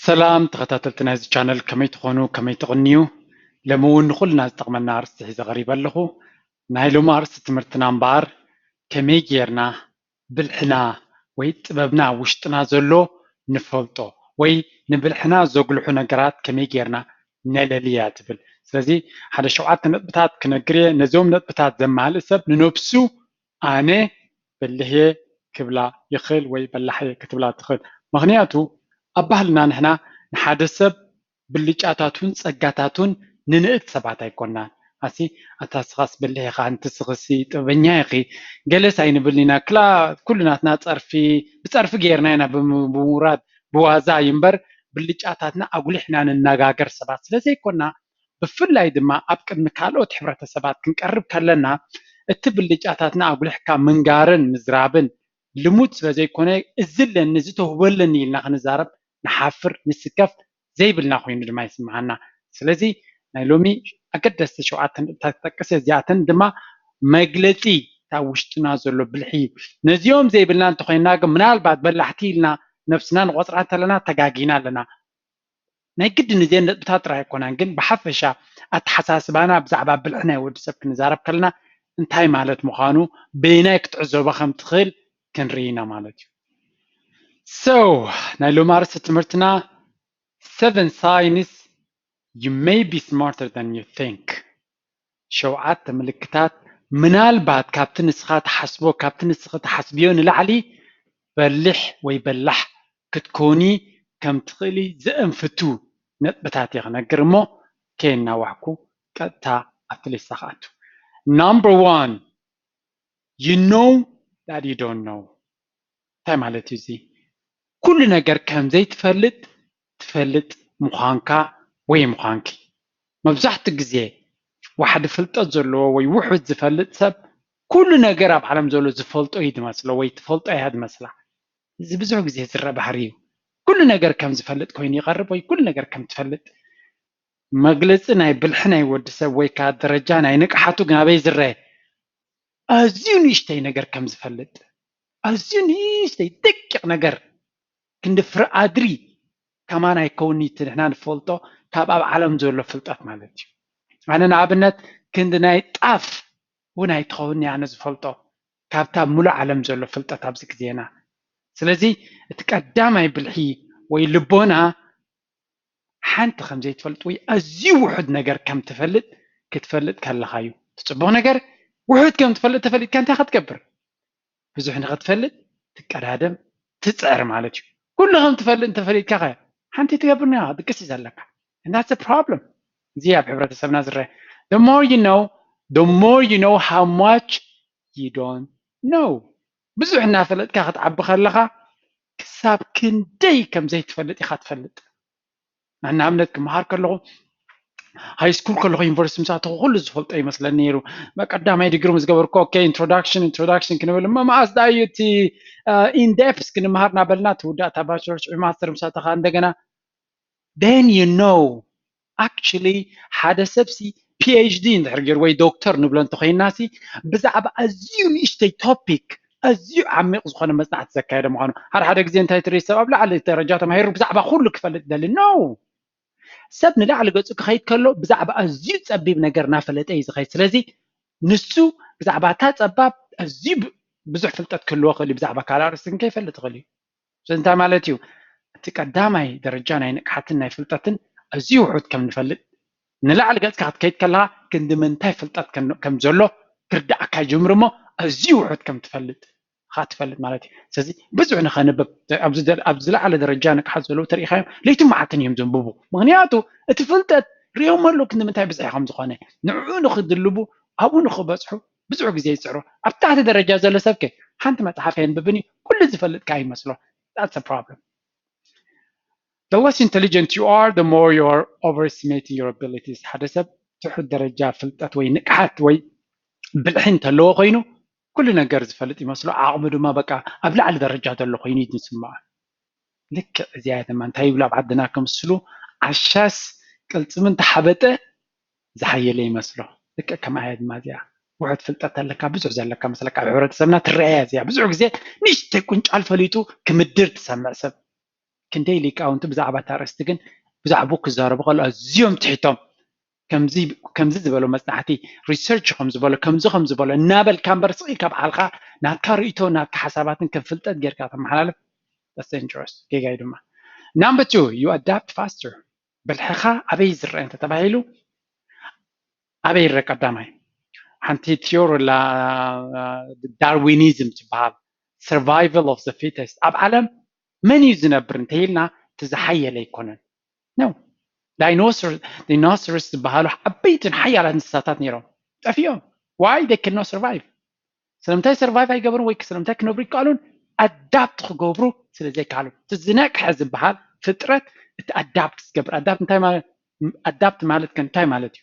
ሰላም ተኸታተልቲ ናይዚ ቻነል፣ ከመይ ትኾኑ? ከመይ ትቕንዩ? ሎሚ እውን ንኹልና ዝጠቕመና ኣርእስቲ ሒዘ ቀሪበ ኣለኹ። ናይ ሎሚ ኣርእስቲ ትምህርትና እምበኣር ከመይ ጌርና ብልሕና ወይ ጥበብና ኣብ ውሽጥና ዘሎ ንፈልጦ ወይ ንብልሕና ዘጉልሑ ነገራት ከመይ ጌርና ነለልያ ትብል። ስለዚ ሓደ ሸውዓተ ነጥብታት ክነግር እየ። ነዞም ነጥብታት ዘማልእ ሰብ ንነብሱ ኣነ በሊሕ እየ ክብላ ይኽእል ወይ በላሕ እየ ክትብላ ትኽእል። ምኽንያቱ ኣብ ባህልና ንሕና ንሓደ ሰብ ብልጫታቱን ጸጋታቱን ንንእድ ሰባት ኣይኮናን። ኣሲ ኣታ ስኻስ በሊሕ ኢኻ፣ ኣንቲ ስኽሲ ጥበበኛ ኢኺ፣ ገለስ ኣይንብልን ኢና። ክላ ኩሉ ናትና ጸርፊ ብጸርፊ ጌርና ኢና ብም- ብምውራድ ብዋዛ እዩ እምበር ብልጫታትና ኣጉሊሕና ንነጋገር ሰባት ስለ ዘይኮና፣ ብፍላይ ድማ ኣብ ቅድሚ ካልኦት ሕብረተሰባት ክንቀርብ ከለና እቲ ብልጫታትና ኣጉሊሕካ ምንጋርን ምዝራብን ልሙድ ስለ ዘይኮነ፣ እዚ ኣለኒ እዚ ተውህቦ ኣለኒ ኢልና ክንዛረብ ንሓፍር ንስከፍ ዘይብልና ኮይኑ ድማ ይስምዓና። ስለዚ ናይ ሎሚ ኣገደስቲ ሸውዓተ ነጥብታት ክጠቅስ እየ። እዚኣተን ድማ መግለጺ እታ ውሽጥና ዘሎ ብልሒ እዩ። ነዚኦም ዘይብልና እንተኮይንና ግን ምናልባት በላሕቲ ኢልና ነብስና ንቆጽራ እንተለና ተጋጊና ኣለና። ናይ ግድን እዚአን ነጥብታት ጥራይ ኣይኮናን፣ ግን ብሓፈሻ ኣተሓሳስባና ብዛዕባ ብልሒ ናይ ወዲ ሰብ ክንዛረብ ከለና እንታይ ማለት ምዃኑ በየናይ ክትዕዘቦ ከም ትኽእል ክንርኢ ኢና ማለት እዩ። So ናይ ሎሚ ኣርእስቲ ትምህርትና seven signs you may be smarter than you think። ሸውዓተ ምልክታት ምናልባት ካብቲ ንስኻ ትሓስቦ ካብቲ ንስኺ ትሓስብዮ ንላዕሊ በሊሕ ወይ በላሕ ክትኮኒ ከም ትኽእሊ ዘእንፍቱ ነጥብታት እየ ክነግር እሞ ከየናዋሕኩ ቀጥታ ኣብቲ ሊስታ ክኣቱ። Number one, you know that you don't know። እንታይ ማለት እዩ እዚ? ኩሉ ነገር ከም ዘይትፈልጥ ትፈልጥ ምዃንካ ወይ ምዃንኪ። መብዛሕትኡ ግዜ ዋሕዲ ፍልጠት ዘለዎ ወይ ውሑድ ዝፈልጥ ሰብ ኩሉ ነገር ኣብ ዓለም ዘሎ ዝፈልጦ እዩ ዝመስሎ ወይ ትፈልጦ እያ ዝመስላ። እዚ ብዙሕ ግዜ ዝረአ ባህሪ እዩ። ኩሉ ነገር ከም ዝፈልጥ ኮይኑ ይቐርብ ወይ ኩሉ ነገር ከም ትፈልጥ። መግለፂ ናይ ብልሒ ናይ ወዲ ሰብ ወይ ከዓ ደረጃ ናይ ንቕሓቱ ግን ኣበይ ዝረአ? ኣዝዩ ንእሽተይ ነገር ከም ዝፈልጥ፣ ኣዝዩ ንእሽተይ ደቂቕ ነገር ክንዲ ፍረ ኣድሪ ከማን ኣይከውን'ዩ እቲ ንሕና ንፈልጦ ካብ ኣብ ዓለም ዘሎ ፍልጠት ማለት እዩ። ኣነ ንኣብነት ክንዲ ናይ ጣፍ እውን ኣይትኸውን እያ ኣነ ዝፈልጦ ካብታ ኣብ ሙሉእ ዓለም ዘሎ ፍልጠት ኣብዚ ግዜና። ስለዚ እቲ ቀዳማይ ብልሒ ወይ ልቦና ሓንቲ ከም ዘይትፈልጥ ወይ ኣዝዩ ውሑድ ነገር ከም ትፈልጥ ክትፈልጥ ከለኻ እዩ። እቲ ጽቡቕ ነገር ውሑድ ከም ትፈልጥ ተፈሊጥካ እንታይ ክትገብር? ብዙሕ ንኽትፈልጥ ትቀዳደም ትጽዕር ማለት እዩ። ኩሉ ከም ትፈልጥ እንተፈሊጥካ ኸ ሓንቲ ትገብር ኒኻ ድቅስ እዩ ዘለካ። And that's a problem። እዚ ኣብ ሕብረተሰብና ዝረአ the more you know the more you know how much you don't know። ብዙሕ እናፈለጥካ ክትዓቢ ከለኻ ክሳብ ክንደይ ከም ዘይትፈልጥ ኢኻ ትፈልጥ። ንኣብነት ክመሃር ከለኹ ሃይ ስኩል ከለኹ ዩኒቨርሲቲ ምስ ኣተኹ ኩሉ ዝፈልጦ ይመስለኒ ነይሩ። ቀዳማይ ዲግሪ ምስ ገበርኩ okay introduction introduction ክንብል እሞ መኣስ ደኣ እዩ እቲ ኢንዴፕስ ክንመሃር እናበልና ትውዳእ እታ ባችለርስ ወይ ማስተር ምስ ኣተኻ እንደገና then you know actually ሓደ ሰብ ሲ ፒ ኤች ዲ እንድሕር ገይሩ ወይ ዶክተር ንብሎ እንተኮይና ሲ ብዛዕባ ኣዝዩ ንእሽተይ ቶፒክ ኣዝዩ ዓሚቕ ዝኾነ መፅናዕቲ ዘካየደ ምዃኑ። ሓደ ሓደ ግዜ እንታይ ትርኢ ሰብ ኣብ ላዕሊ ደረጃ ተማሂሩ ብዛዕባ ኩሉ ክፈልጥ ይደሊ no ሰብ ንላዕሊ ገፁ ክኸይድ ከሎ ብዛዕባ ኣዝዩ ፀቢብ ነገር እናፈለጠ እዩ ዝኸይድ። ስለዚ ንሱ ብዛዕባ እታ ፀባብ ኣዝዩ ብዙሕ ፍልጠት ክህልዎ ክእል እዩ ብዛዕባ ካልእ ኣርእስቲ ግን ከይፈልጥ ይኽእል እዩ። ስለዚ እንታይ ማለት እዩ? እቲ ቀዳማይ ደረጃ ናይ ንቅሓትን ናይ ፍልጠትን ኣዝዩ ውሑድ ከም ንፈልጥ ንላዕሊ ገፅካ ክትከይድ ከለካ ክንዲ ምንታይ ፍልጠት ከም ዘሎ ክርዳኣካ ይጅምር እሞ ኣዝዩ ውሑድ ከም ትፈልጥ ኢኻ ትፈልጥ ማለት እዩ። ስለዚ ብዙሕ ንኸንብብ ኣብ ዝለዓለ ደረጃ ንቅሓት ዘለዉ ተሪኢኻዮም ለይትን መዓልትን እዮም ዘንብቡ። ምክንያቱ እቲ ፍልጠት ሪኦም ኣሎ ክንዲ ምንታይ ብዝሒ ከም ዝኾነ ንዕኡ ንክድልቡ ኣብኡ ንክበፅሑ ብዙሕ ግዜ ይፅዕሩ። ኣብ ታሕቲ ደረጃ ዘሎ ሰብከ ሓንቲ መፅሓፍ ኣየንብብን እዩ፣ ኩሉ ዝፈልጥ ከዓ ይመስሎ። That's a problem. The less intelligent you are, the more you are overestimating your abilities. ሓደ ሰብ ትሑት ደረጃ ፍልጠት ወይ ንቅሓት ወይ ብልሒ እንተለዎ ኮይኑ ኩሉ ነገር ዝፈልጥ ይመስሎ። ዓቕሙ ድማ በቃ ኣብ ላዕሊ ደረጃ ዘሎ ኮይኑ እዩ ዝስምዖ። ልክዕ እዚኣ ድማ እንታይ ይብሉ ኣብ ዓድና ከምስሉ ዓሻስ ቅልፅሚ እንተሓበጠ ዝሓየለ ይመስሎ። ልክዕ ከምኣ እያ ድማ እዚኣ። ውሑድ ፍልጠት ኣለካ ብዙሕ ዘለካ መስለካ ኣብ ሕብረተሰብና ትረኣያ እዚኣ። ብዙሕ ግዜ ንእሽተይ ቁንጫል ፈሊጡ ክምድር ትሰምዕ ሰብ። ክንደይ ሊቃውንቲ ብዛዕባ እታ ኣርእስቲ ግን ብዛዕባኡ ክዛረቡ ከለዉ ኣዝዮም ትሒቶም። ከምዚ ከምዚ ዝበሎ መጽናዕቲ፣ ሪሰርች ከም ዝበሎ፣ ከምዚ ከም ዝበሎ እናበልካ እምበር ስቕ ኢልካ ባዕልኻ ናትካ ርእይቶ ናትካ ሓሳባትን ከም ፍልጠት ጌርካ ተመሓላልፍ። That's dangerous። ጌጋ እዩ ድማ። Number two, you adapt faster። ብልሕኻ ኣበይ ዝረአ እንተተባሂሉ ኣበይ ይረአ? ቀዳማይ ሓንቲ ቲዮሪ ኣላ፣ ዳርዊኒዝም ትበሃል፣ survival of the fittest። ኣብ ዓለም መን እዩ ዝነብር እንተኢልና እቲ ዝሓየለ ኣይኮነን። No። ዳይኖሰር፣ ዳይኖሰርስ ዝበሃሉ ዓበይትን ሓያላት እንስሳታት ነይሮም፣ ጠፊኦም። Why? They cannot survive። ስለምንታይ ሰርቫይቭ ኣይገብሩን ወይ ስለምንታይ ክነብሩ ይከኣሉን? ኣዳፕት ክገብሩ ስለ ዘይከኣሉ። እቲ ዝነቅሐ ዝበሃል ፍጥረት እቲ ኣዳፕት ዝገብር። ኣዳፕት እንታይ ማለት? ኣዳፕት ማለት ከ እንታይ ማለት እዩ?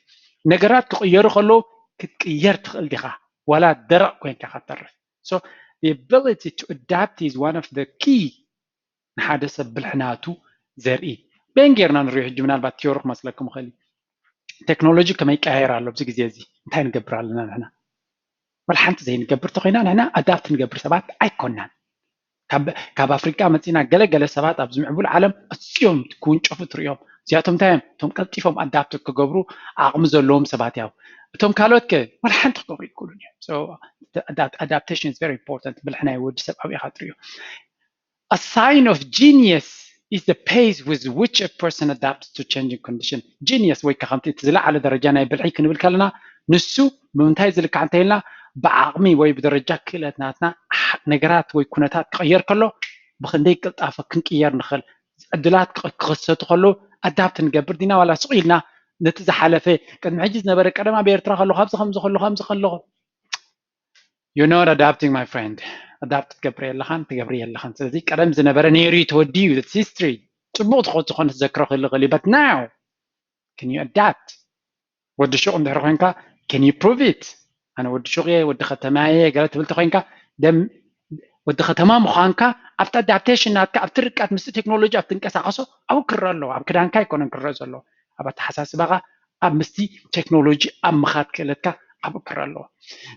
ነገራት ክቕየሩ ከለዉ ክትቅየር ትኽእል ዲኻ? ዋላ ደረቕ ኮይንካ ክትተርፍ። So the ability to adapt is one of the key ንሓደ ሰብ ብልሕናቱ ዘርኢ። በየን ጌርና ንሪኦ ሕጂ? ምናልባት ቲዮሪ ክመስለኩም ይኽእል እዩ። ቴክኖሎጂ ከመይ ይቀያየር ኣሎ ኣብዚ ግዜ እዚ? እንታይ ንገብር ኣለና ንሕና? ወላ ሓንቲ ዘይንገብር ተኾይና ንሕና ኣዳፕት ንገብር ሰባት ኣይኮናን። ካብ ኣፍሪቃ መፂና ገለገለ ሰባት ኣብዚ ምዕቡል ዓለም ኣዝዮም ክውንጨፉ ትሪኦም። እዚኣቶም እንታይ እዮም? እቶም ቀልጢፎም ኣዳፕት ክገብሩ ዓቕሚ ዘለዎም ሰባት እዮም። እቶም ካልኦት ከ ወላ ሓንቲ ክገብሩ ይክእሉን እዮም። ኣዳፕቴሽን ኢዝ ቨሪ ኢምፖርታንት። ብልሒ ናይ ወዲ ሰብ ኣብኡ ኢኻ ትሪኦ። A sign of genius is the pace with which a person adapts to changing condition. ጂኒየስ ወይ ከዓ ከምቲ እቲ ዝለዓለ ደረጃ ናይ ብልሒ ክንብል ከለና ንሱ ብምንታይ ዝልካዕ እንተኢልና ብዓቕሚ ወይ ብደረጃ ክእለት ናትና ነገራት ወይ ኩነታት ክቕየር ከሎ ብክንደይ ቅልጣፈ ክንቅየር ንኽእል፣ ዕድላት ክኽሰቱ ከለዉ ኣዳፕት ንገብር ዲና ዋላ ስቕ ኢልና ነቲ ዝሓለፈ ቅድሚ ሕጂ ዝነበረ ቀደም ኣብ ኤርትራ ከለኹ ኣብዚ ከምዚ ከለኹ ከምዚ ከለኹ You're not adapting, my friend. ኣዳፕት ትገብር የለኻን፣ ትገብር የለኻን። ስለዚ ቀደም ዝነበረ ነይሩ እዩ፣ ተወዲኡ። It's history። ጽቡቕ ዝኾነ ትዘክሮ ክህሉ ይኽእል እዩ። But now, can you adapt? ወዲ ሹቕ እንድሕር ኮይንካ፣ can you prove it? ኣነ ወዲ ሹቕ እየ፣ ወዲ ከተማ እየ፣ ገለ ትብል ተኮይንካ፣ ደም ወዲ ከተማ ምዃንካ ኣብቲ ኣዳፕቴሽን ናትካ ኣብቲ ርቀት ምስቲ ቴክኖሎጂ ኣብ ትንቀሳቐሶ ኣብኡ ክረአ ኣለዎ። ኣብ ክዳንካ ኣይኮነን ክረአ ዘለዎ፣ ኣብ ኣተሓሳስባኻ ኣብ ምስቲ ቴክኖሎጂ ኣብ ምኻድ ክእለትካ ኣብኡ ክረአ ኣለዎ።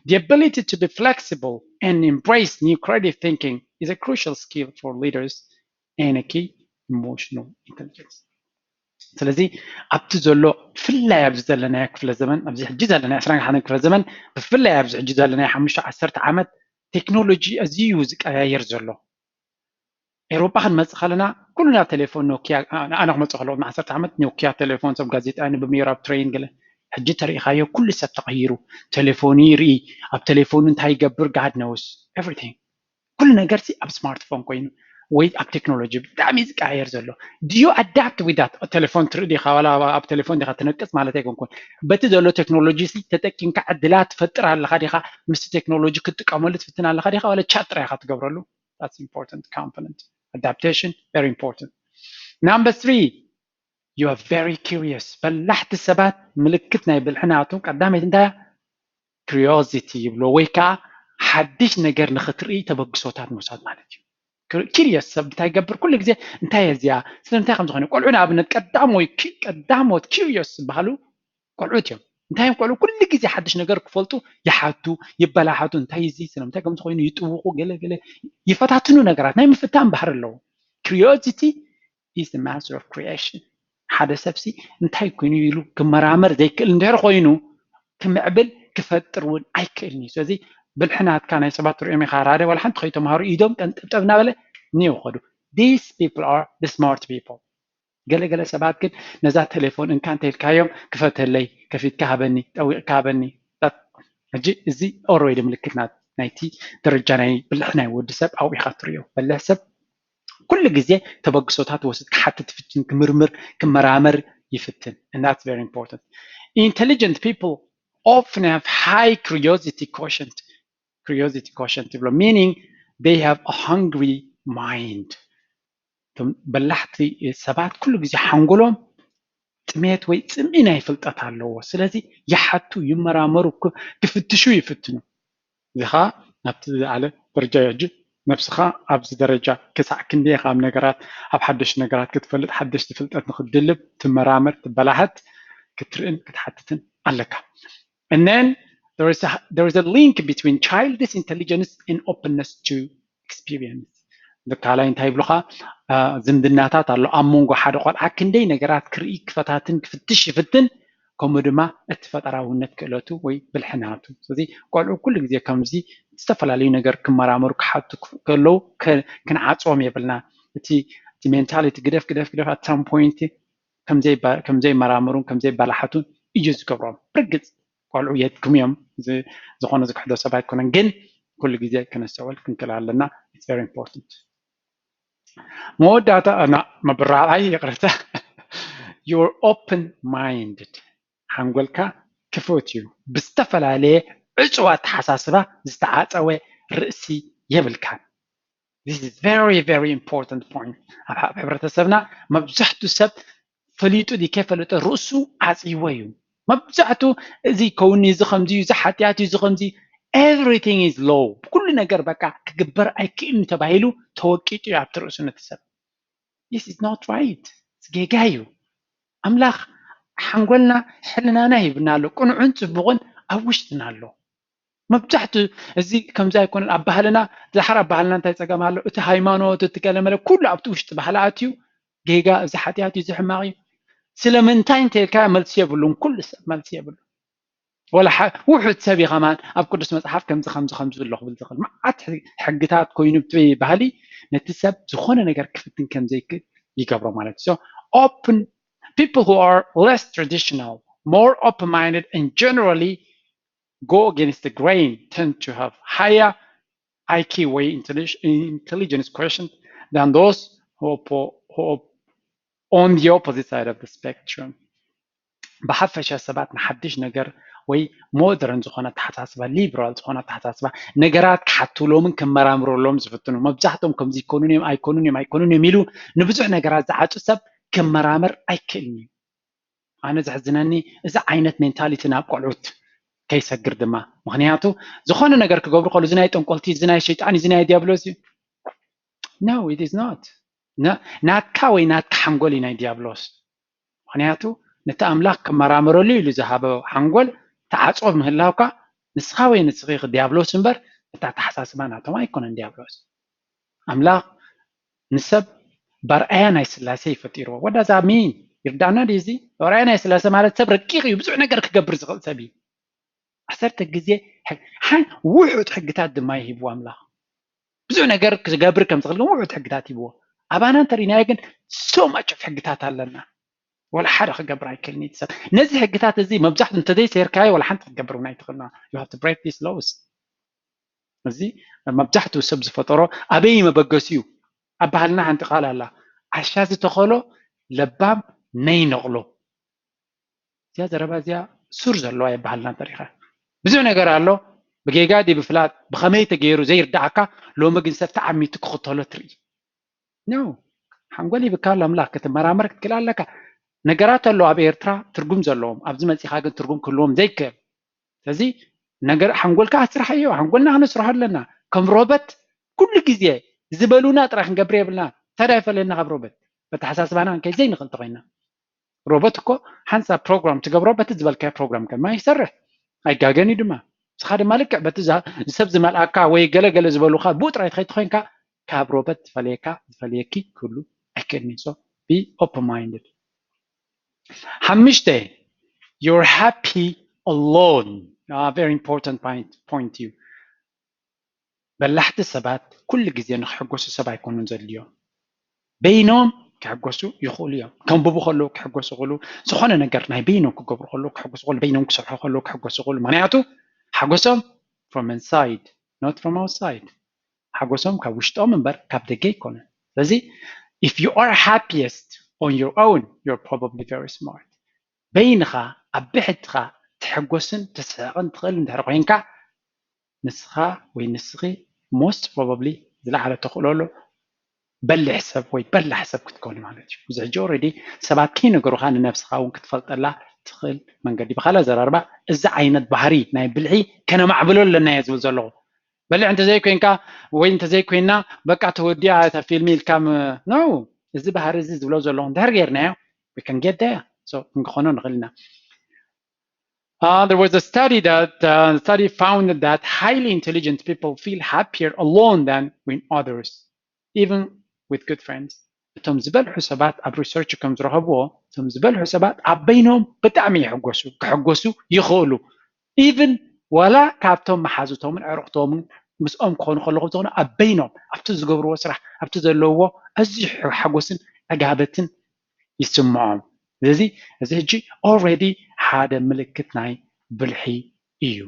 The ability to be flexible and embrace new creative thinking is a crucial skill for leaders and a key emotional intelligence. ስለዚ ኣብቲ ዘሎ ብፍላይ ኣብዚ ዘለናዮ ክፍለ ዘመን፣ ኣብዚ ሕጂ ዘለናዮ ዕስራን ሓደን ክፍለ ዘመን፣ ብፍላይ ኣብዚ ሕጂ ዘለናዮ ሓሙሽተ ዓሰርተ ዓመት ቴክኖሎጂ ኣዝዩ እዩ ዝቀያየር ዘሎ። ኤውሮጳ ክንመጽእ ከለና ኩሉ ናብ ቴሌፎን ኖኪያ፣ ኣነ ክመጽእ ከለኹ ዓሰርተ ዓመት ኖኪያ ቴሌፎን ሰብ ጋዜጣ የንብብ ነይሩ ኣብ ትሬን ገለ። ሕጂ ተሪኢኻዮ ኩሉ ሰብ ተቐይሩ፣ ቴሌፎኑ ይርኢ፣ ኣብ ቴሌፎኑ እንታይ ይገብር God knows everything። ኩሉ ነገር ሲ ኣብ ስማርትፎን ኮይኑ ወይ ኣብ ቴክኖሎጂ ብጣዕሚ እዩ ዝቀያየር ዘሎ። Do you adapt with that? ቴሌፎን ትርኢ ዲኻ? ዋላ ኣብ ቴሌፎን ዲኻ ትነቅጽ ማለት ኣይኮንኩን። በቲ ዘሎ ቴክኖሎጂ ሲ ተጠቂምካ ዕድላት ትፈጥር ኣለኻ ዲኻ? ምስቲ ቴክኖሎጂ ክትጥቀመሉ ትፍትን ኣለኻ ዲኻ? ዋላ ቻት ጥራይ ኢኻ ትገብረሉ? That's important component. Adaptation, very important. Number three, you are very curious. በላሕቲ ሰባት ምልክት ናይ ብልሒ ናቶም ቀዳመይቲ እንታይ እያ? ክሪዮሲቲ ይብሎ ወይ ከዓ ሓድሽ ነገር ንኽትርኢ ተበግሶታት ምውሳድ ማለት እዩ። ኪሪየስ ሰብ እንታይ ይገብር? ኩሉ ግዜ እንታይ እያ እዚኣ? ስለምንታይ ከም ዝኾነ ቆልዑ ንኣብነት ቀዳሞት ኪሪዮስ ዝበሃሉ ቆልዑት እዮም። እንታይ እዮም ቆልዑ? ኩሉ ግዜ ሓድሽ ነገር ክፈልጡ ይሓቱ፣ ይበላሓቱ። እንታይ እዚ? ስለምንታይ ከም ዝኾይኑ ይጥውቑ፣ ገለ ገለ ይፈታትኑ። ነገራት ናይ ምፍታን ባህሪ ኣለዎ። Curiosity is the master of creation። ሓደ ሰብሲ እንታይ ኮይኑ ኢሉ ክመራመር ዘይክእል እንድሕር ኮይኑ ክምዕብል ክፈጥር እውን ኣይክእልን እዩ። ስለዚ ብልሒ ናትካ ናይ ሰባት ትሪኦም ኢኻ፣ ራደ ዋላ ሓንቲ ከይተምሃሩ ኢዶም ቀንጠብጠብ እናበለ እኒኦ ይኸዱ። These people are the smart people። ገለገለ ሰባት ግን ነዛ ቴሌፎን እንካ እንተኢልካዮም ክፈተለይ፣ ከፊትካ ሃበኒ፣ ጠዊቕካ ሃበኒ። ሕጂ እዚ ኦልሬዲ ምልክት ናይቲ ደረጃ ናይ ብልሒ ናይ ወዲ ሰብ ኣብኡ ኢኻ ትሪኦ። በለሕ ሰብ ኩሉ ግዜ ተበግሶታት ወስድ ክሓትት ይፍትን፣ ክምርምር ክመራመር ይፍትን። And that's very important. Intelligent people often have high curiosity quotient. Curiosity quotient ይብሎ፣ meaning they have a hungry mind. እቶም በላሕቲ ሰባት ኩሉ ግዜ ሓንጎሎም ጥሜት ወይ ጽምኢ ናይ ፍልጠት ኣለዎ። ስለዚ ይሓቱ፣ ይመራመሩ፣ ክፍትሹ ይፍትኑ። እዚ ኸዓ ናብቲ ዝለዓለ ደረጃ እዩ። ሕጂ ነብስኻ ኣብዚ ደረጃ ክሳዕ ክንደይ ኢኻ ኣብ ነገራት፣ ኣብ ሓደሽቲ ነገራት ክትፈልጥ፣ ሓደሽቲ ፍልጠት ንክትድልብ ትመራመር፣ ትበላሕት፣ ክትርእን ክትሓትትን ኣለካ። And then there is a, there is a link between childish intelligence and openness to experience. ካልኣይ እንታይ ይብሉኻ? ዝምድናታት ኣሎ ኣብ መንጎ ሓደ ቆልዓ ክንደይ ነገራት ክርኢ ክፈታትን ክፍትሽ ይፍትን፣ ከምኡ ድማ እቲ ፈጠራውነት ክእለቱ ወይ ብልሕናቱ። ስለዚ ቆልዑ ኩሉ ግዜ ከምዚ ዝተፈላለዩ ነገር ክመራመሩ ክሓቱ ከለዉ ክንዓፅዎም የብልና። እቲ ሜንታሊቲ ግደፍ ግደፍ ግደፍ ኣት ሳም ፖይንት ከምዘይመራመሩን ከምዘይባላሓቱን እዩ ዝገብሮም። ብርግፅ ቆልዑ የድክሙ እዮም፣ ዝኾነ ዝክሕዶ ሰብ ኣይኮነን፣ ግን ኩሉ ግዜ ክነስተውዕል ክንክእል ኣለና። It's very important። መወዳእታ እና ምብራዓይ ይቕርታ፣ you're open minded፣ ሓንጎልካ ክፉት እዩ፣ ብዝተፈላለየ ዕፁው ኣተሓሳስባ ዝተዓፀወ ርእሲ የብልካን። This is very very important point። ኣብ ሕብረተሰብና መብዛሕትኡ ሰብ ፈሊጡ ድዩ ከይፈለጠ ርእሱ ዓፅይዎ እዩ። መብዛሕትኡ እዚ ከውኒ፣ እዚ ከምዚ እዩ፣ እዚ ሓጢኣት እዩ፣ እዚ ከምዚ፣ everything is law፣ ኩሉ ነገር በቃ ክግበር ኣይክእልን ተባሂሉ ተወቂጡ እዩ ኣብቲ ርእሱ ነቲ ሰብ። This is not right። ጌጋ እዩ። ኣምላኽ ሓንጎልና ሕልናና ሂብና ኣሎ፣ ቅኑዕን ፅቡቕን ኣብ ውሽጥና ኣሎ። መብዛሕትኡ እዚ ከምዚ ኣይኮነን ኣብ ባህልና። ዛሕራ ኣብ ባህልና እንታይ ፀገም ኣሎ? እቲ ሃይማኖት፣ እቲ ገለመለ ኩሉ ኣብቲ ውሽጢ ባህሊ ኣትዩ፣ ጌጋ፣ እዚ ሓጢኣት እዩ፣ እዚ ሕማቕ እዩ። ስለምንታይ እንተልካ መልሲ የብሉን፣ ኩሉ ሰብ መልሲ የብሉን። ወላ ውሑድ ሰብ እዩ ከማን ኣብ ቅዱስ መፅሓፍ ከምዚ ከምዚ ከምዚ ኣሎ ክብል ዝኽእል። መዓት ሕግታት ኮይኑ ብቲ ባህሊ ነቲ ሰብ ዝኾነ ነገር ክፍትን ከምዘይክእል ይገብሮ ማለት እዩ። So open people who are less traditional, more open minded and generally go against the grain tend to have higher I Q ወይ intelligence quotient than those who, who on the opposite side of the spectrum። ብሓፈሻ ሰባት ንሓድሽ ነገር ወይ ሞደርን ዝኾነ ኣተሓሳስባ፣ ሊብራል ዝኾነ ኣተሓሳስባ፣ ነገራት ክሓትሎምን ክመራምርሎም ዝፍትኑ፣ መብዛሕትኦም ከምዚ ይኮኑን እዮም ኣይኮኑን እዮም ኣይኮኑን እዮም ኢሉ ንብዙሕ ነገራት ዝዓፁ ሰብ ክመራመር ኣይክእልን እዩ። ኣነ ዘሕዝነኒ እዚ ዓይነት ሜንታሊቲ ናብ ቆልዑት ከይሰግር ድማ። ምክንያቱ ዝኾነ ነገር ክገብሩ ከሉ እዚ ናይ ጠንቆልቲ፣ እዚ ናይ ሸይጣን፣ እዚ ናይ ዲያብሎስ እዩ። No, it is not። ናትካ ወይ ናትካ ሓንጎል እዩ ናይ ዲያብሎስ። ምክንያቱ ነቲ ኣምላኽ ክመራመረሉ ኢሉ ዝሃበ ሓንጎል ተዓፅዎ ምህላውካ ንስኻ ወይ ንስኺ ዲያብሎስ እምበር እቲ ኣተሓሳስባ ናቶም ኣይኮነን ዲያብሎስ። ኣምላኽ ንሰብ በርኣያ ናይ ስላሴ ይፈጢርዎ። What does that mean? ይርዳእና ድዩ እዚ? በርኣያ ናይ ስላሴ ማለት ሰብ ረቂቕ እዩ፣ ብዙሕ ነገር ክገብር ዝኽእል ሰብ እዩ። ዓሰርተ ግዜ ውሑድ ሕግታት ድማ ይሂብዎ ኣምላኽ። ብዙሕ ነገር ክገብር ከም ዝኽእል ግን ውሑድ ሕግታት ሂብዎ። ኣባና እንተሪእናዮ ግን so much of ሕግታት ኣለና። ወላ ሓደ ክገብር ኣይክእልን እዩ ሰብ። ነዚ ሕግታት እዚ መብዛሕትኡ እንተዘይሰይርካዮ ወላ ሓንቲ ክትገብር እውን ኣይትኽእልና። You have to break these laws። እዚ መብዛሕትኡ ሰብ ዝፈጠሮ ኣበይ መበገሲኡ? ኣብ ባህልና ሓንቲ ቃል ኣላ፣ ዓሻ ዝተኸሎ ለባም ነይነቕሎ። እዚኣ ዘረባ እዚኣ ሱር ዘለዋ እያ ባህልና እንተሪኻ። ብዙሕ ነገር ኣሎ ብጌጋ ድዩ ብፍላጥ ብኸመይ ተገይሩ ዘይርዳእካ፣ ሎሚ ግን ሰብ ተዓሚቱ ክኽተሎ ትርኢ። No፣ ሓንጎል ሂብካ ኣሎ ኣምላኽ፣ ክትመራመር ክትክእል ኣለካ። ነገራት ኣሎ ኣብ ኤርትራ ትርጉም ዘለዎም፣ ኣብዚ መፂኻ ግን ትርጉም ክህልዎም ዘይክእል። ስለዚ ነገር ሓንጎልካ ኣስርሓዮ፣ ሓንጎልና ክነስርሖ ኣለና። ከም ሮበት ኩሉ ግዜ ዝበሉና ጥራይ ክንገብር የብልና። እንታይ ዳኣ ይፈለየና ካብ ሮበት? በተሓሳስባና ክንከይድ ዘይንኽእል ተኾይና። ሮቦት እኮ ሓንሳብ ፕሮግራም ትገብሮ በቲ ዝበልካዮ ፕሮግራም ከማ ይሰርሕ፣ ኣይጋገን እዩ ድማ። ንስኻ ድማ ልክዕ በቲ ሰብ ዝመልኣካ ወይ ገለ ገለ ዝበሉኻ ብኡ ጥራይ ትኸይድ ተኾይንካ ካብ ሮቦት ዝፈለየካ ዝፈለየኪ ክህሉ ኣይክእልን እዩ። So be open minded። ሓምሽተ፣ you're happy alone። Very important point እዩ። በላሕቲ ሰባት ኩሉ ግዜ ንክሕጎሱ ሰብ ኣይኮኑን ዘድልዮም። በይኖም ክሕጎሱ ይኽእሉ እዮም። ከንብቡ ከለዉ ክሕጎሱ ይኽእሉ፣ ዝኾነ ነገር ናይ በይኖም ክገብሩ ከለዉ ክሕጎሱ ይኽእሉ፣ በይኖም ክሰርሑ ከለዉ ክሕጎሱ ይኽእሉ። ምክንያቱ ሓጎሶም from inside, not from outside። ሓጎሶም ካብ ውሽጦም እምበር ካብ ደገ ኣይኮነን። ስለዚ if you are happiest on your own, you're probably very smart። በይንኻ ኣብ ብሕትኻ ትሕጎስን ትስሕቕን ትኽእል እንድሕር ኮይንካ ንስኻ ወይ ንስኺ most probably ዝለዓለ ተኽእሎ ኣሎ በሊሕ ሰብ ወይ በላሕ ሰብ ክትከውን ማለት እዩ። እዚ ሕጂ already ሰባት ከይነገሩኻ ንነብስኻ እውን ክትፈልጠላ ትኽእል መንገዲ። ብኻልእ ኣዘራርባ እዚ ዓይነት ባህሪ ናይ ብልሒ ከነማዕብሎ ኣለና እየ ዝብል ዘለኹ። በሊሕ እንተዘይኮይንካ ወይ እንተዘይኮይና በቃ ተወዲኣ እታ ፊልም ኢልካ no። እዚ ባህሪ እዚ ዝብሎ ዘለኹ እንድሕር ጌርናዮ we can get there። So ክንክኾኖ ንኽእል ኢና። Uh, there was a study that uh, study found that highly intelligent people feel happier alone than with others. even with good friends. እቶም ዝበልሑ ሰባት ኣብ research ከም ዝረኸብዎ እቶም ዝበልሑ ሰባት ኣብ በይኖም ብጣዕሚ ይሕጎሱ ክሕጎሱ ይኽእሉ። Even ዋላ ካብቶም መሓዙቶምን ኣዕሩኽቶምን ምስኦም ክኾኑ ከለኹ ዝኾኑ ኣብ በይኖም ኣብቲ ዝገብርዎ ስራሕ ኣብቲ ዘለውዎ ኣዝዩ ሓጎስን ዕጋበትን ይስምዖም። ስለዚ እዚ ሕጂ already ሓደ ምልክት ናይ ብልሒ እዩ።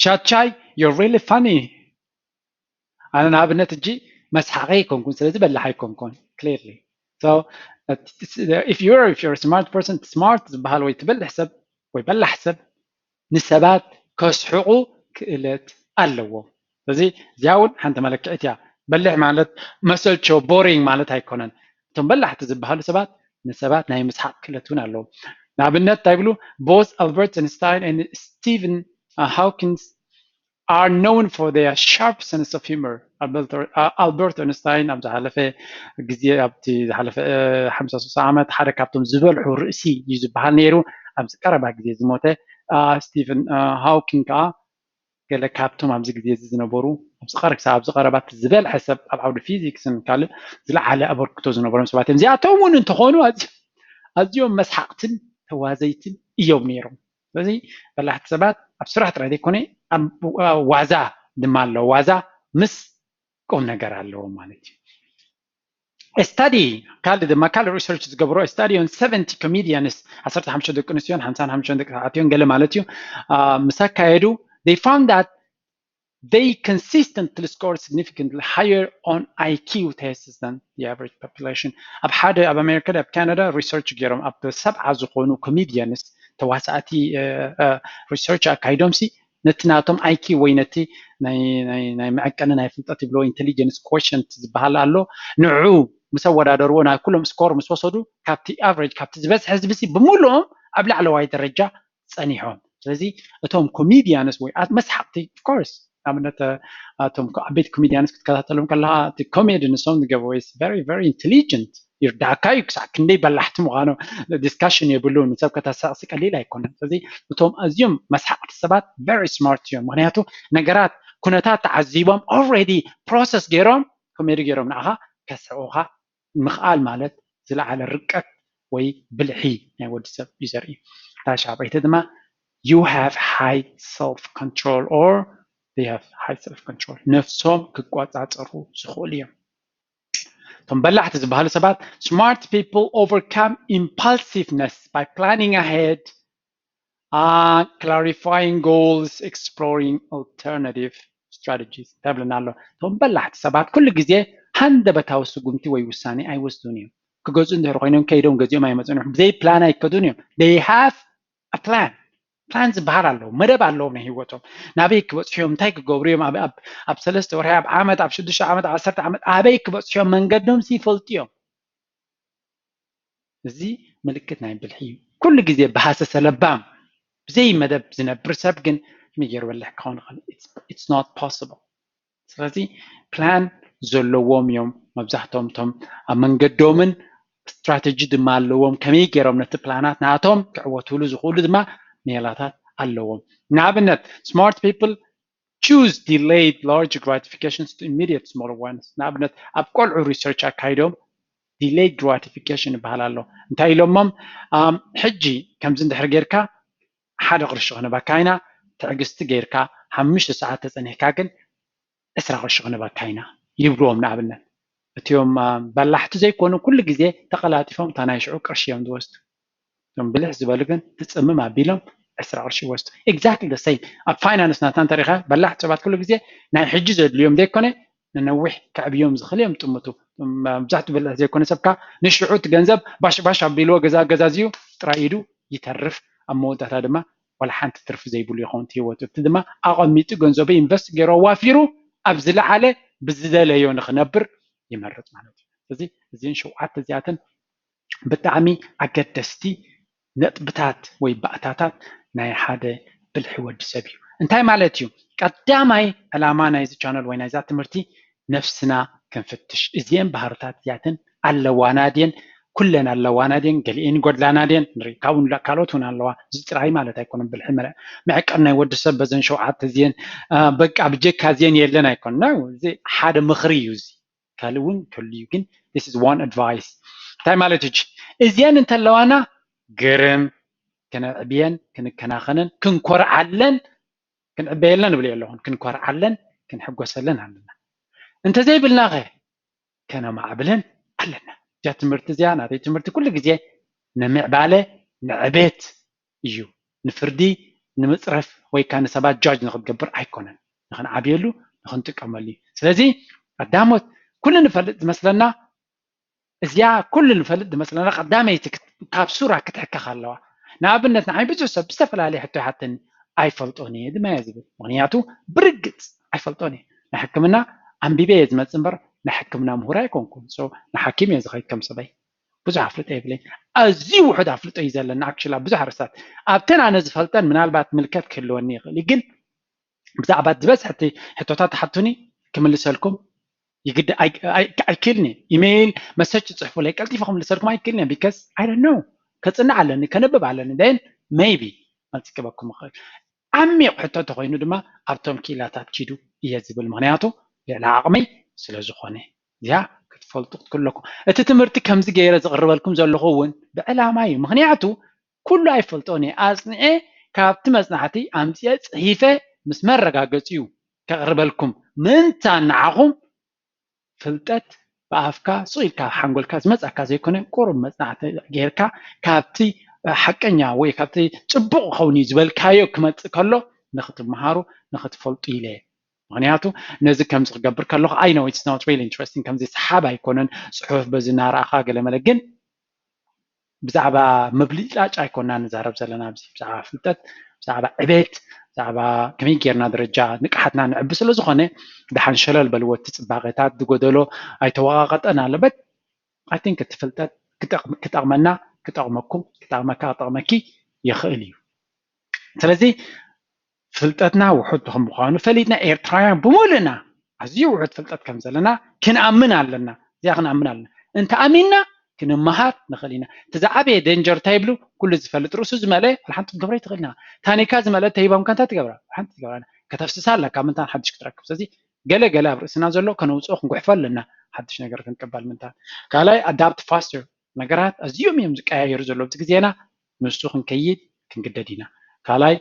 ሻቻይ you're really funny። ኣነ ንኣብነት ሕጂ መስሓቂ ኣይኮንኩን ስለዚ በላሕ ኣይኮንኩን clearly. So if you're if you're a smart person smart ዝበሃል ወይ ትበልሕ ሰብ ወይ በላሕ ሰብ ንሰባት ከስሕቑ ክእለት ኣለዎም። ስለዚ እዚኣ እውን ሓንቲ መለክዒት እያ። በሊሕ ማለት መሰልቸው boring ማለት ኣይኮነን። እቶም በላሕቲ ዝበሃሉ ሰባት ንሰባት ናይ ምስሓቕ ክእለት እውን ኣለዎም። ንኣብነት እንታይ ይብሉ? Both Albert Einstein and Stephen Hawking are known for their sharp sense of humor. ኣልበርት ኣንስታይን ኣብ ዝሓለፈ ግዜ ኣብቲ ዝሓለፈ ሓምሳ ስሳ ዓመት ሓደ ካብቶም ዝበልሑ ርእሲ እዩ ዝበሃል ነይሩ። ኣብዚ ቀረባ ግዜ ዝሞተ ስቲቨን ሃውኪንግ ከዓ ገለ ካብቶም ኣብዚ ግዜ እዚ ዝነበሩ ኣብዚ ቀረ ክሳብ ኣብዚ ቀረባ ዝበልሐ ሰብ ኣብ ዓውዲ ፊዚክስን ካልእ ዝለዓለ ኣበርክቶ ዝነበሮም ሰባት እዮም። እዚኣቶም እውን እንተኾኑ ኣዝዮም መስሓቕትን ተዋዘይትን እዮም ነይሮም። ስለዚ በላሕቲ ሰባት ኣብ ስራሕ ጥራይ ዘይኮነ ዋዛ ድማ ኣሎ። ዋዛ ምስ ቁም ነገር ኣለዎ ማለት እዩ። ስታዲ ካልእ ድማ ካልእ ሪሰርች ዝገብሮ ስታዲ ን ሰቨንቲ ኮሜዲያንስ ዓሰርተ ሓሙሽተ ደቂ ኣንስትዮን ሓምሳን ሓሙሽተ ደቂ ተባዕትዮን ገለ ማለት እዩ ምስ ኣካየዱ they found that they consistently score significantly higher on I Q tests than the average population. ኣብ ሓደ ኣብ ኣሜሪካ ኣብ ካናዳ ሪሰርች ገይሮም ኣብ ሰብዓ ዝኾኑ ኮሜዲያንስ ተዋሳእቲ ሪሰርች ኣካይዶም ሲ ነቲ ናቶም I Q ወይ ነቲ ናይ መዐቀኒ ናይ ፍልጠት ይብሎ intelligence quotient ዝበሃል ኣሎ ንዑ ምስ ኣወዳደርዎ ናይ ኩሎም ስኮር ምስ ወሰዱ ካብቲ ኣቨሬጅ ካብቲ ዝበዝሐ ህዝቢ ሲ ብምሉኦም ኣብ ላዕለዋይ ደረጃ ጸኒሖም። ስለዚ እቶም ኮሜዲያንስ ወይ መስሓቕቲ of course ንኣብነት እቶም ዓበይቲ ኮሜዲያንስ ክትከታተሎም ከለካ እቲ ኮሜዲ ንሶም ዝገብርዎ is very very intelligent ይርዳእካ እዩ ክሳዕ ክንደይ በላሕቲ ምዃኖም። ዲስካሽን የብሉን። ንሰብ ከተሳቕሲ ቀሊል ኣይኮነን። ስለዚ እቶም ኣዝዮም መስሓቕቲ ሰባት very smart እዮም። ምክንያቱ ነገራት ኩነታት ተዓዚቦም already process ገይሮም ኮሜዲ ገይሮም ንዓኻ ከስሕቑኻ ምኽኣል ማለት ዝለዓለ ርቀት ወይ ብልሒ ናይ ወዲ ሰብ እዩ ዘርኢ። እታ ሻብዐይቲ ድማ you have high self control or they have high self control ነፍሶም ክቆጻጸሩ ዝኽእሉ እዮም። እቶም በላሕቲ ዝበሃሉ ሰባት smart people overcome impulsiveness by planning ahead clarifying goals exploring alternative strategies ተብልና ኣሎ። እቶም በላሕቲ ሰባት ኩሉ ግዜ ሃንደበታዊ ስጉምቲ ወይ ውሳኔ ኣይወስዱን እዮም። ክገዝኡ እንድሕር ኮይኖም ከይዶም ገዚኦም ኣይመፅኡን እዮም። ብዘይ ፕላን ኣይከዱን እዮም። They have a plan. ፕላን ዝበሃል ኣለዎም፣ መደብ ኣለዎም ናይ ህይወቶም። ናበይ ክበፅሑ እዮም፣ እንታይ ክገብሩ እዮም፣ ኣብ ሰለስተ ወርሒ፣ ኣብ ዓመት፣ ኣብ ሽዱሽተ ዓመት፣ ኣብ ዓሰርተ ዓመት ኣበይ ክበፅሑ እዮም መንገዶምሲ ይፈልጡ እዮም። እዚ ምልክት ናይ ብልሒ እዩ። ኩሉ ግዜ ብሃሰሰ ለባም ብዘይ መደብ ዝነብር ሰብ ግን ከመይ ገይሩ በሊሕ ክኸውን ይኽእል? It's not possible። ስለዚ ፕላን ዘለዎም እዮም መብዛሕትኦም እቶም ኣብ መንገዶምን ስትራተጂ ድማ ኣለዎም። ከመይ ገይሮም ነቲ ፕላናት ናቶም ክዕወትሉ ዝኽእሉ ድማ ሜላታት ኣለዎም። ንኣብነት smart people choose delayed large gratifications to immediate small ones። ንኣብነት ኣብ ቆልዑ ሪሰርች ኣካይዶም delayed gratification ይበሃል ኣሎ። እንታይ ኢሎሞም ሕጂ ከምዚ እንድሕር ጌርካ ሓደ ቅርሺ ክንበካ ኢና ትዕግስቲ ጌርካ ሓሙሽተ ሰዓት ተፀኒሕካ ግን ዕስራ ቅርሺ ክንበካ ኢና ይብልዎም። ንኣብነት እቲኦም በላሕቲ ዘይኮኑ ኩሉ ግዜ ተቐላጢፎም እታ ናይ ሽዑ ቅርሺ እዮም ዝወስዱ። እቶም ብልሕ ዝበሉ ግን ትፅምም ኣቢሎም ዕስራ ቅርሺ ይወስዱ። Exactly the same ኣብ ፋይናንስ ናትና እንተሪኻ በላሕቲ ሰባት ኩሉ ግዜ ናይ ሕጂ ዘድልዮም ዘይኮነ ንነዊሕ ከዕብዮም ዝኽእል እዮም ጥምቱ። መብዛሕትኡ ብልሕ ዘይኮነ ሰብካ ንሽዑ እቲ ገንዘብ ባሽባሽ ኣቢልዎ ገዛ ገዛዝዩ ጥራይ ኢዱ ይተርፍ። ኣብ መወዳእታ ድማ ዋላ ሓንቲ ትርፊ ዘይብሉ ይኸውን ህይወቱ። እቲ ድማ ኣቐሚጡ ገንዘቡ ኢንቨስት ገይሩ ኣዋፊሩ ኣብ ዝለዓለ ብዝደለዮ ንክነብር ይመርፅ ማለት እዩ። ስለዚ እዚን ሸውዓተ እዚኣትን ብጣዕሚ ኣገደስቲ ነጥብታት ወይ ባእታታት ናይ ሓደ ብልሒ ወዲ ሰብ እዩ። እንታይ ማለት እዩ? ቀዳማይ ዕላማ ናይዚ ቻነል ወይ ናይዛ ትምህርቲ ነፍስና ክንፍትሽ። እዚአን ባህርታት እዚኣተን ኣለዋና ድየን? ኩለን ኣለዋና ድየን? ገሊአን ይጎድላና ድየን? ንርኢ። ካብኡ ንላእ ካልኦት እውን ኣለዋ። እዚ ጥራይ ማለት ኣይኮነን። ብልሒ መለ-፣ መዕቀን ናይ ወዲ ሰብ በዘን ሸውዓተ እዚአን፣ አ፣ በቃ ብጀካ እዚአን የለን ኣይኮነን። No፣ እዚ ሓደ ምኽሪ እዩ። እዚ ካልእ እውን ከሉ እዩ። ግን this is one advice። እንታይ ማለት እዩ? እዚአን እንተለዋና ግርም ክነዕብየን፣ ክንከናኸነን፣ ክንኮርዓለን፣ ክንዕበየለን እብል ኣለኹን፣ ክንኮርዓለን፣ ክንሕጎሰለን ኣለና። እንተዘይብልናኸ ከነማዕብለን ኣለና። እዚኣ ትምህርቲ እዚኣ ናተይ ትምህርቲ ኩሉ ግዜ ንምዕባለ ንዕቤት እዩ። ንፍርዲ ንምፅረፍ ወይ ከዓ ንሰባት ጃጅ ንክትገብር ኣይኮነን። ንክንዓብየሉ ንክንጥቀመሉ እዩ። ስለዚ ቀዳሞት ኩሉ ንፈልጥ ዝመስለና እዚኣ ኩሉ ንፈልጥ ዝመስለና ቀዳመይቲ ካብ ሱራ ክትሕከኽ ኣለዋ። ንኣብነት ንዓይ ብዙሕ ሰብ ብዝተፈላለየ ሕቶ ይሓተኒ ኣይፈልጦን እየ ድማ እየ ዝብል። ምክንያቱ ብርግፅ ኣይፈልጦን እየ። ናይ ሕክምና ኣንቢበ እየ ዝመፅእ እምበር ናይ ሕክምና ምሁር ኣይኮንኩን። ንሓኪም እየ ዝኸይድ ከም ሰበይ። ብዙሕ ኣፍልጦ የብለይ። ኣዝዩ ውሑድ ኣፍልጦ እዩ ዘለና ኣክሽላ ብዙሕ ኣርእስታት ኣብተን ኣነ ዝፈልጠን ምናልባት ምልከት ክህልወኒ ይኽእል እዩ። ግን ብዛዕባ ዝበዝሐ እቲ ሕቶታት ትሓቱኒ ክምልሰልኩም ይግድ ኣይክልኒ። ኢሜይል መሰጅ ትፅሕፉለይ ቀልጢፈ ክምልሰልኩም ኣይክልኒ። ቢካዝ ኣይ ዶንት ኖው። ከፅንዕ ኣለኒ፣ ከነብብ ኣለኒ። ን ሜይቢ መልሲ ክበኩም ይኽእል። ዓሚቕ ሕቶ ተኮይኑ ድማ ኣብቶም ክኢላታት ኪዱ እየ ዝብል። ምክንያቱ ልዕሊ ዓቕመይ ስለ ዝኾነ እዚኣ ክትፈልጡ ክትክለኩም። እቲ ትምህርቲ ከምዚ ገይረ ዝቕርበልኩም ዘለኹ እውን ብዕላማ እዩ። ምክንያቱ ኩሉ ኣይፈልጦን እየ። ኣፅኒዐ ካብቲ መፅናዕቲ ኣምፅአ ፅሒፈ ምስ መረጋገፂኡ ከቕርበልኩም ምእንታን ንዓኹም ፍልጠት ብኣፍካ ስቕ ኢልካ ሓንጎልካ ዝመፅኣካ ዘይኮነ ቁሩብ መፅናዕቲ ጌርካ ካብቲ ሓቀኛ ወይ ካብቲ ፅቡቕ ክኸውን እዩ ዝበልካዮ ክመፅእ ከሎ ንክትመሃሩ ንክትፈልጡ ኢለ እየ። ምክንያቱ ነዚ ከምዚ ክገብር ከለኹ I know it's not really interesting ከምዚ ሰሓብ ኣይኮነን ፅሑፍ በዚ እናረኣኻ ገለመለ ግን ብዛዕባ ምብልጫጭ ኣይኮና ንዛረብ ዘለና ኣብዚ ብዛዕባ ፍልጠት ብዛዕባ ዕቤት ብዛዕባ ከመይ ጌርና ደረጃ ንቅሓትና ንዕቢ ስለ ዝኾነ ደሓን ሸለል በልዎ እቲ ፅባቐታት ዝጎደሎ ኣይተወቃቀጠን ኣሎ but I think እቲ ፍልጠት ክጠቕመና ክጠቕመኩም ክጠቕመካ ክጠቕመኪ ይኽእል እዩ ስለዚ ፍልጠትና ውሑድ ከም ምዃኑ ፈሊጥና ኤርትራውያን ብምሉእና ኣዝዩ ውሑድ ፍልጠት ከም ዘለና ክንኣምን ኣለና። እዚኣ ክንኣምን ኣለና። እንተኣሚንና ክንመሃር ንኽእል ኢና። እቲ ዝዓበየ ደንጀር እንታይ ይብሉ? ኩሉ ዝፈልጥ ርእሱ ዝመልአ ዋላ ሓንቲ ክትገብሮ ኣይትኽእል ኢና። ታኒካ ዝመልአ ተሂባምካ እንታይ ትገብራ? ሓንቲ ትገብራ ከተፍስሳ ኣለካ ምንታን ሓድሽ ክትረክብ። ስለዚ ገለ ገለ ኣብ ርእስና ዘሎ ከነውፅኦ ክንጉሕፎ ኣለና። ሓድሽ ነገር ክንቅበል ምንታን። ካልኣይ ኣዳፕት ፋስተር ነገራት ኣዝዮም እዮም ዝቀያየሩ ዘለዉ ኣብቲ ግዜና ንሱ ክንከይድ ክንግደድ ኢና ካልኣይ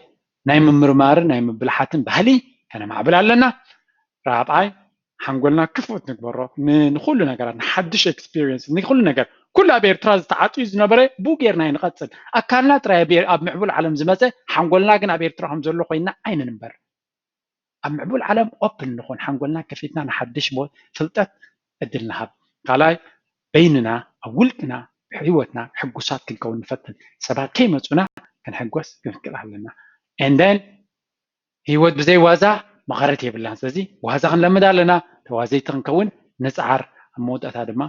ናይ ምምርማርን ናይ ምብልሓትን ባህሊ ከነማዕብል ኣለና ራብዓይ ሓንጎልና ክፉት ንግበሮ ንኩሉ ነገራት ንሓድሽ ኤክስፒሪንስ ንኩሉ ነገር ኩሉ ኣብ ኤርትራ ዝተዓጥዩ ዝነበረ ብኡ ጌርና ይንቐፅል ኣካልና ጥራይ ኣብ ምዕቡል ዓለም ዝመፀ ሓንጎልና ግን ኣብ ኤርትራ ከም ዘሎ ኮይና ኣይንንበር ኣብ ምዕቡል ዓለም ኦፕን ንኹን ሓንጎልና ከፊትና ንሓድሽ ፍልጠት እድል ንሃብ ካልኣይ በይንና ኣብ ውልቅና ብህይወትና ሕጉሳት ክንከውን ንፈትን ሰባት ከይመፁና ክንሕጎስ ክንክእል ኣለና and then ህይወት ብዘይ ዋዛ መቐረት የብላን ስለዚ ዋዛ ክንለምድ ኣለና ተዋዘይቲ ክንከውን ንፅዓር ኣብ መወዳእታ ድማ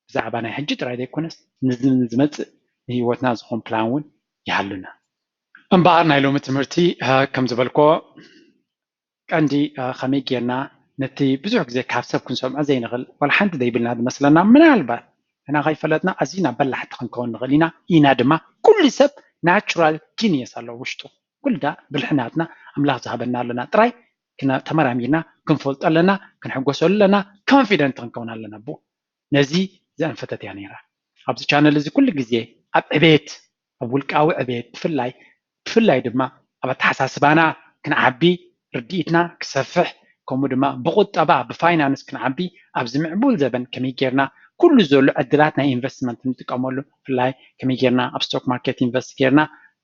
ብዛዕባ ናይ ሕጂ ጥራይ ዘይኮነስ ንዝመፅእ ንህይወትና ዝኾን ፕላን እውን ይሃሉና እምበኣር ናይ ሎሚ ትምህርቲ ከም ዝበልኮ ቀንዲ ከመይ ጌርና ነቲ ብዙሕ ግዜ ካብ ሰብ ክንሰምዖ ዘይንኽእል ዋላ ሓንቲ ዘይብልና ዝመስለና ምናልባት ንሕና ከይፈለጥና ኣዝና በላሕቲ ክንከውን ንኽእል ኢና ኢና ድማ ኩሉ ሰብ ናቹራል ጂኒየስ ኣለዎ ውሽጡ ኩልዳ ብልሒ ናትና ኣምላኽ ዝሃበና ኣለና ጥራይ ተመራሚርና ክንፈልጦ ኣለና ክንሕጎሰሉ ኣለና ኮንፊደንት ክንከውን ኣለና ብኡ ነዚ ዘንፈተት እያ ነይራ ኣብዚ ቻነል እዚ ኩሉ ግዜ ኣብ ዕቤት ኣብ ውልቃዊ ዕቤት ብፍላይ ብፍላይ ድማ ኣብ ኣተሓሳስባና ክንዓቢ ርድኢትና ክሰፍሕ ከምኡ ድማ ብቁጠባ ብፋይናንስ ክንዓቢ ኣብዚ ምዕቡል ዘበን ከመይ ጌርና ኩሉ ዘሎ ዕድላት ናይ ኢንቨስትመንት ንጥቀመሉ ብፍላይ ከመይ ጌርና ኣብ ስቶክ ማርኬት ኢንቨስት ጌርና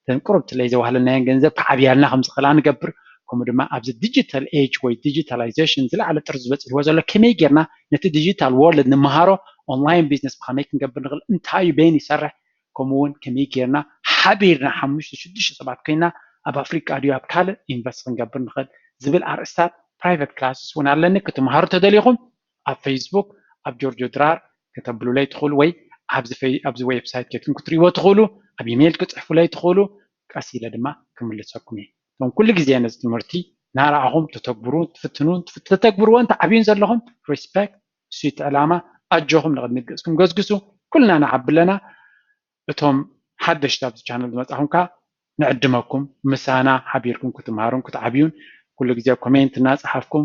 ተን ቁሩብ ትለይ ዘዋህለናየን ገንዘብ ክዓብያልና ከም ዝኽእላ ንገብር ከምኡ ድማ ኣብዚ ዲጂታል ኤጅ ወይ ዲጂታላይዜሽን ዝለዓለ ጥርዚ ዝበፅሕዎ ዘሎ ከመይ ጌርና ነቲ ዲጂታል ወርልድ ንመሃሮ ኦንላይን ቢዝነስ ብኸመይ ክንገብር ንኽእል እንታይ እዩ በይን ይሰርሕ ከምኡ እውን ከመይ ጌርና ሓቢርና ሓሙሽተ ሽዱሽተ ሰባት ኮይና ኣብ ኣፍሪቃ ድዩ ኣብ ካልእ ኢንቨስት ክንገብር ንኽእል ዝብል ኣርእስታት ፕራይቨት ክላስስ እውን ኣለኒ ክትመሃሩ ተደሊኹም ኣብ ፌስቡክ ኣብ ጆርጆ ድራር ከተብሉለይ ትኽእሉ ወይ ኣብዚ ዌብሳይት ኬድኩም ክትሪእዎ ትኽእሉ ኣብ ኢሜይል ክፅሕፉለይ ትኽእሉ ቀስ ኢለ ድማ ክምልሰኩም እየ እቶም ኩሉ ግዜ ነዚ ትምህርቲ ናረኣኹም ተተግብሩ ትፍትኑ ተተግብርዎን ተዓብዩን ዘለኹም ሪስፔክት እሱ እቲ ዕላማ ኣጆኹም ንቕድሚት ገፅኩም ገዝግሱ ኩልና ንዓቢ ኣለና እቶም ሓደሽቲ ኣብዚ ቻነል ዝመፃኹም ከዓ ንዕድመኩም ምሳና ሓቢርኩም ክትምሃሩን ክትዓብዩን ኩሉ ግዜ ኮሜንት እናፀሓፍኩም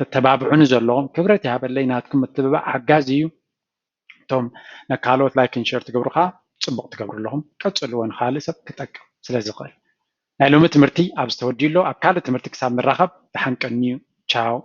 ተተባብዑኒ ዘለኹም ክብረት ይሃበለይ። ናትኩም ምትብባዕ ሓጋዚ እዩ። እቶም ነካልኦት like and share ትገብሩ ከዓ ፅቡቕ ትገብሩ ኣለኹም። ቀፅልዎ፣ ንካልእ ሰብ ክጠቅም ስለ ዝኽእል። ናይ ሎሚ ትምህርቲ ኣብዚ ተወዲኡ ኣሎ። ኣብ ካልእ ትምህርቲ ክሳብ ንራኸብ ደሓን ቀንዩ። ቻው።